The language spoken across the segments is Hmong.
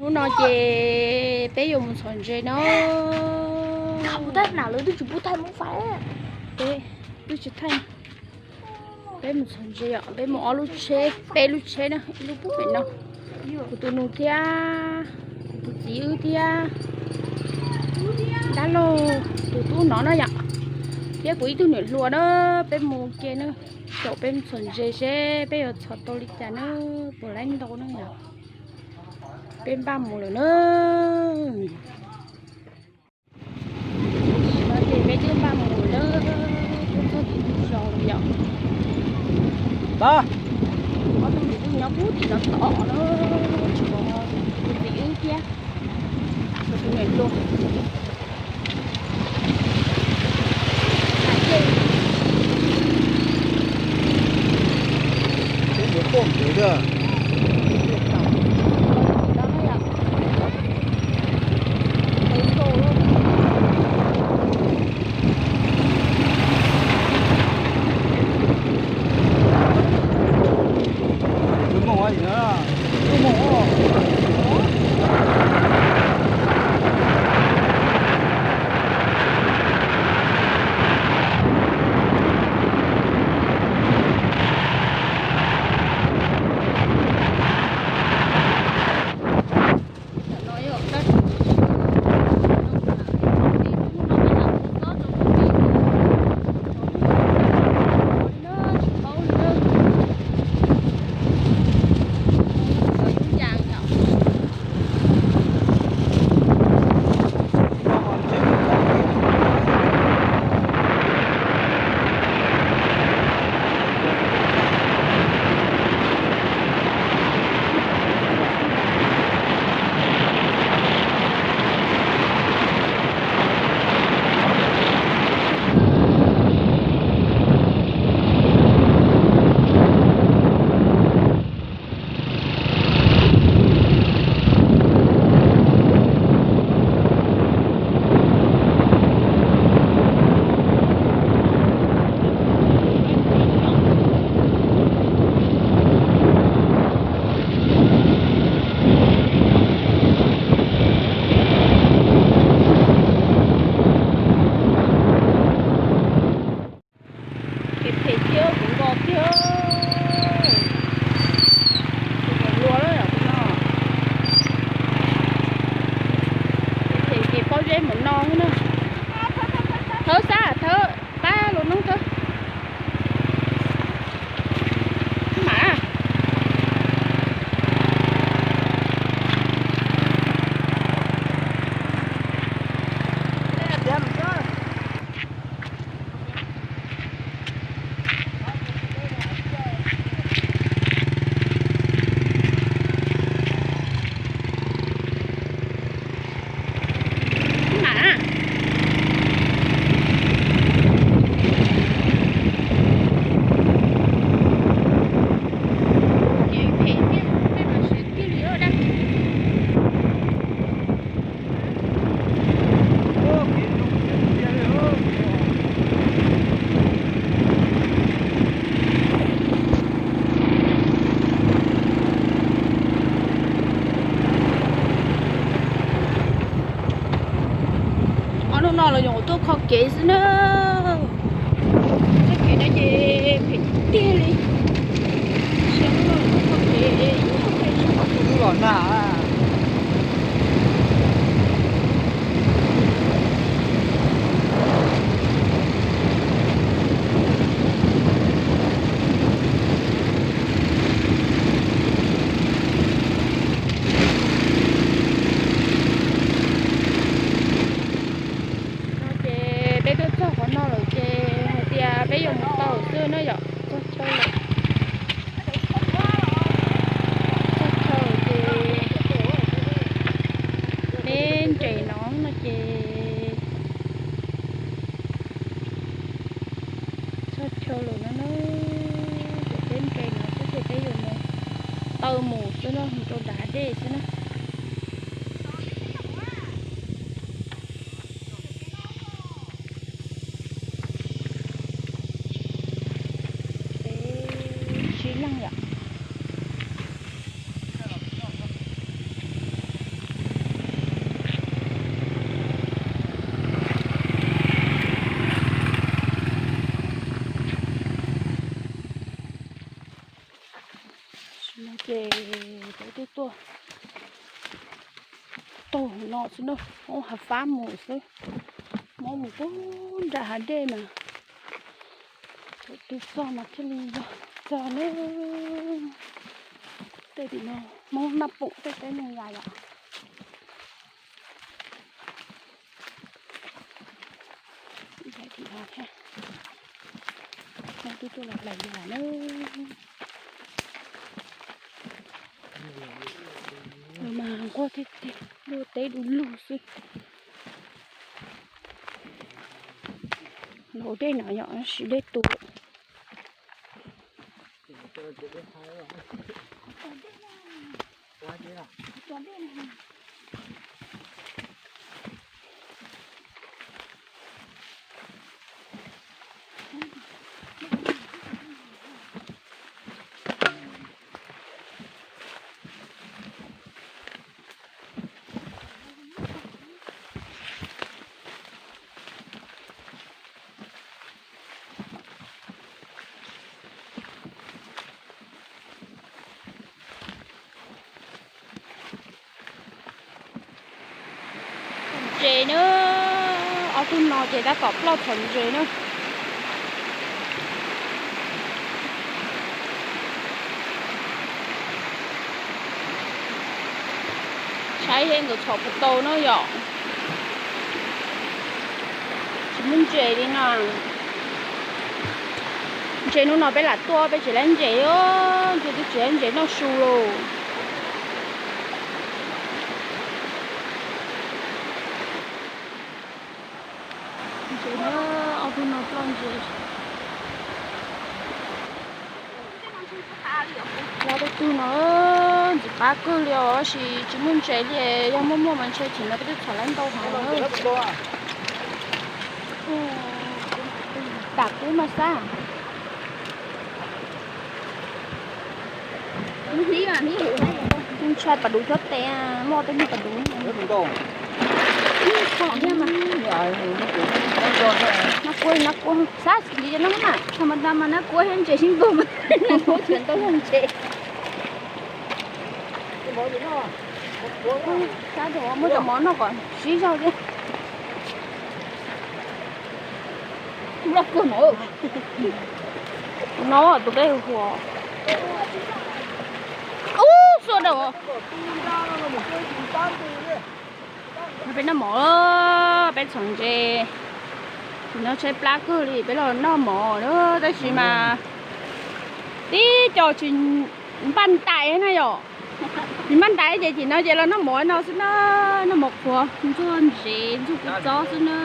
Hnub no ces peb yuav mus txhom ntses no. Peb twb tsis thaij. Peb mus txhom ntses yom, peb mus ob lub tsheb, peb lub tsheb na, ib lub pub pem no. Kuv tus nus thiab, kuv tus txiv wb thiab, dab laug tus tub no na yom, thiab kuv ib tug niam hluas na, peb mus ke na. Caum peb mus txhom ntses seb peb yuav txhom tau li cas na, puas laib ntau na yom. Peb npaj mus lawm na. Tam sim no ces peb twb npaj mus lawm, twb txog tim ntug zos lawm yom. Ob tug niam tub nyob puag tim no tod na, tshuav kuv txiv wb thiab, tshuav kuv niam hluas. Phem phem thiab kuv nko thiab. Kuv mus luag lawm yom no. Phem phem ces pob zeb mus no xwb na. Thawb xab thawb, pab lub noob thawb. Mam. Ob hnub no los yuav tuaj kho kev xwb na. Txoj kev no ces phem tiag tiag li. Sia hnub no los tuaj kho kev, ib nyuag pliag tso. Tus lub los nag. No ces peb tuaj txog qhov no lawm ces hais tias peb yuav mus tau xwb na yom. Txog chaw lawm. Txog chaw ces neb nres no no ces txog chaw lawm no na. Ces peb nres no xwb ces peb yuav mus taw mus xwb no, mus rau nram hav dej xwb na. Peb sib leeg yom. Taug no xwb na, hauv hav fab mus xwb. Hmoob mus puag nram hav dej mas, thaum twg txog mas thiaj li yog txog na. Tej tim no Hmoob Naj Poom tej teb neeg lais yom. Tim no thiab, Hmoob twb tuaj los lais yam na. Mas nquag tiag tiag, luaj teb du lug xwb. Los dej no yom, tab sis dej tu lawm. Ntses na, ob tug no ces tab tom ploj txhom ntses na. Saib seb nkawd txhom puas tau na yom. Tsis muaj ntses li no. Ntses hnub no peb lam tuaj peb tsis laib ntses, ntses twb tsis laib ntses noj su lauj. Ntses na, ob tug no ploj ntses. Los tej tug no ntxim qab kawg li os, tab sis tsis muaj ntses li, yog muaj muaj mas ntshe tseem no peb twb txhom laib ntau heev na. Tam kub mas xab. Ntshai pas duv chob tes, muaj tej niag pas duv. Nab kuab, nab kuab, xab li no mas, thaum mas mas nab kuab thiab ntses sib ntuag mas, nab kuab tsis ntau yog ntses. Xab rau muab cov mov noj kom sib zog thiab. Loj kawg no. No tus peb hu ua. Ub, xuaj rau. Peb noj mov, peb txhom ntses. Tim no tshaib plab kawg li, peb los noj mov na, tab sis mas tib co tsis npaj ntais na yom. Tsis npaj ntais ces tim no ces los noj mov no xwb na, noj mov qhuav ntxuag ntses ntxuag kua txob xwb na.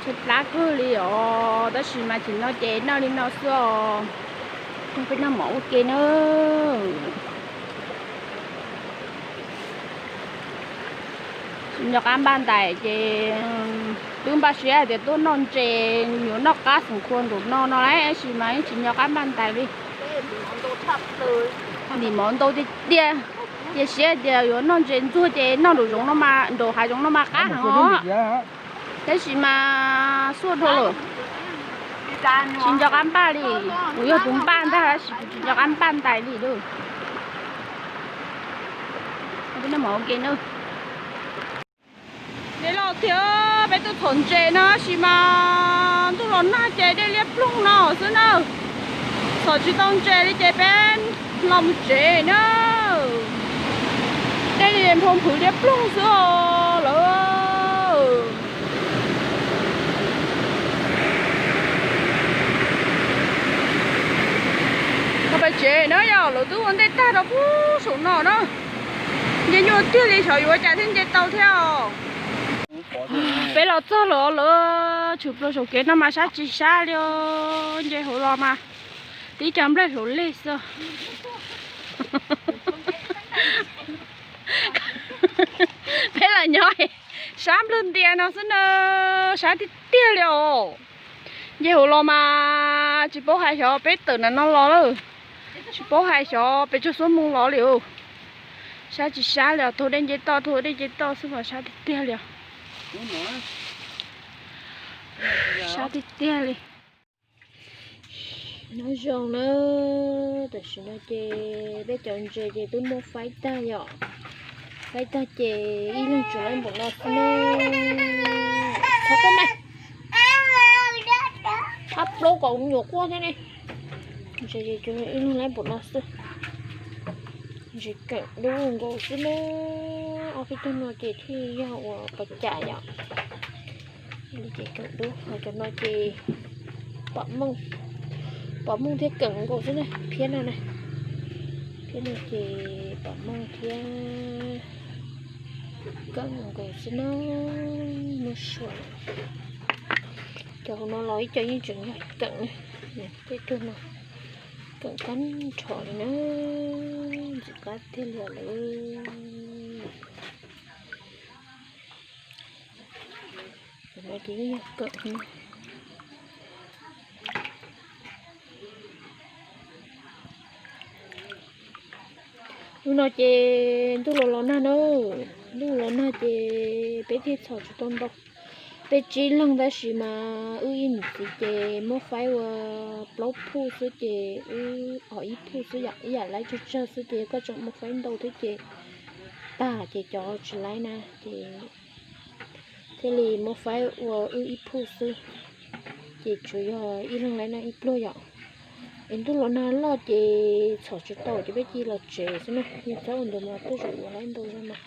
Tshaib plab kawg li os, tab sis mas tim no ces noj li no xwb os. Peb noj mov ua ke na. Tsis nco qab npaj ntais ces twb npaj siab hais tias tuaj noj ntses yuav noj qab xeem khua nraum no no lawm, tab sis mas yeej tsis nco qab npaj ntais li. Ntim mov ntau tiag tiag, cia siab hais tias yuav noj ntses ntxuag ces noj nraum zoov no mas, nraum hav zoov no mas qab heev os. Tab sis mas xuaj dhau lawm, tsis nco qab npaj li. Kuv yog tus npaj ntag tab sis kuv tsis nco qab npaj ntais li lawm. Peb noj mov ua ke na. Dej loj tiag, peb tuaj txhom ntses no tab sis mas ntuj los nag ces dej liab ploog no xwb na. Txhom tsis tau ntses li ces peb los mus tsev na. Dej li nphau nphwv liab ploog xwb os lawm. Peb tsev na yog lawv twb ua ntej tag rau pub saum no na. Nce nyuaj tiag li, xyov yuav ua cas thiaj nce tau thiab os. Peb los txog lawm, lawv tshwm plaws saum kev no mas sab tsis sab li os. Nce hauv los mas tib co nplaig hluav lig xwb. Peb los nyob sab nplawg ntia no xwb na, sab tiag tiag li os. Nce hauv los mas tsis paub hais xyov peb tawm ntawm no los lawm, tsis paub hais xyov pes tsawg xuab moos los li os. Sab tsis sab li os, taug dej nce toj, taug dej nce toj xwb mas sab tiag tiag li os. Sab tiag tiag li. Nyob zoo na. Tam sim no ces peb cov ntses ces twb muab faib tag yom. Faib tag ces ib leeg tsuas laib npaum no xwb na. Txhob quaj mas. Thab plaub kom nyuam quaj thiab ne. Ntses ces tsuas ib leeg laib npaum no xwb. Ntses keem dub nkaus xwb na. Ob peb tug no ces thiaj yog uas pos cam yom. Li ces keem dub, ho cov no ces pom mooj, pom mooj thiab keem nkaus xwb na. Phiab no na, phiab no ces pom mooj thiab keem nkaus xwb na. Muaj suav. Cov hauv no los ib co yeej tseem yog keem na. Tej tug no keem tag nrho li na. Ntxim qab tiag li lawm. Cov no ces yeej yog keem. Lub no ces ntuj los los nag na, ntuj los nag ces peb thiaj txhom tsis tau ntau. Peb tsib leeg tab sis mas wb ib niam txiv ces muab faib ua plaub phuj xwb ces wb ho ib phuj xwb yom, ib yam laib tsawg tsawg xwb ces koj tseem muab faib ntau thiab ces tag ces cov tsis laib na ces thiaj li muab faib ua wb ib phuj xwb. Ces tsuas yog ib leeg laib noj ib pluag yom. Es ntuj los nag loj ces txhom tsis tau ces peb cia los tsev xwb na, yog txhob ua ntawd mas tej zaum yuav laib ntau zog mas.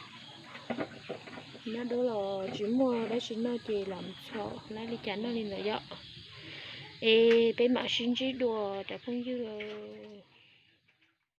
Nyob deb los tsis muaj dab tsi noj ces los txhom laib li cas noj li ntawd yom. Es peb mam sib ntsib dua cov phooj ywg.